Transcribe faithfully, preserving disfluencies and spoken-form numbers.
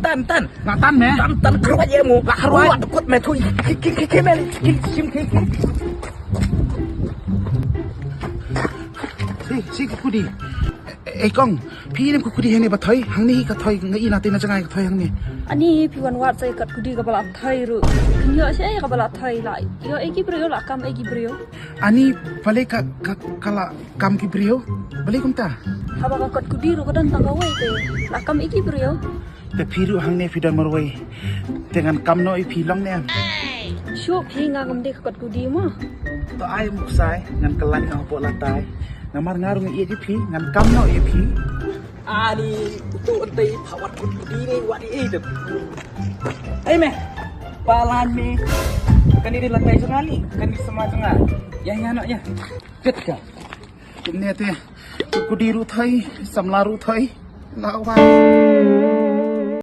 Tan, tan. Nga tan me. Tan, tan, kharwai ïa mo. Lah kharwai. Kharwai, kut me thui. Ki, ki, ki, ki, me. Ki, ki, ki, ki. Si, si, kut kudi. Eh, eh, kong, phi ïoh kut kudi hangne ba thoi, hangne hi ka thoi, nga ïohi na te na jngai ka thoi hangne. Ani phi wan wad sa ïa kut kudi kaba la thoi ruh. Phin ïoh shi ïa kaba la thoi la. Ïoh ïa ki briew la kam ïa ki briew. Ani balei ka, ka, ka la kam ki briew? Balei kumta? Haba ka kut kudi ruh ka don tang kawei te. La kam ïa ki briew. Te phi ruh hangne phi don marwei. Te ngan kam noh ïa phi long ne em? Shuh phi, nga ngam dei ka kut kudi mo. To ai muk sai, ngan kyllaiñ noh hapoh latai. Namar nga ruh nga ïeit ïa phi, ngan kam noh ïa phi. Ani, uto untei pha wad kut kudi ne, wad ïa i te. Ei me, palan me. Kane dei latai jong nga ni, kane dei samla jong nga. Ïa, ïa noh ïa. Peit ka. Kumne te, kut kudi ruh thoi, samla ruh thoi. La wan.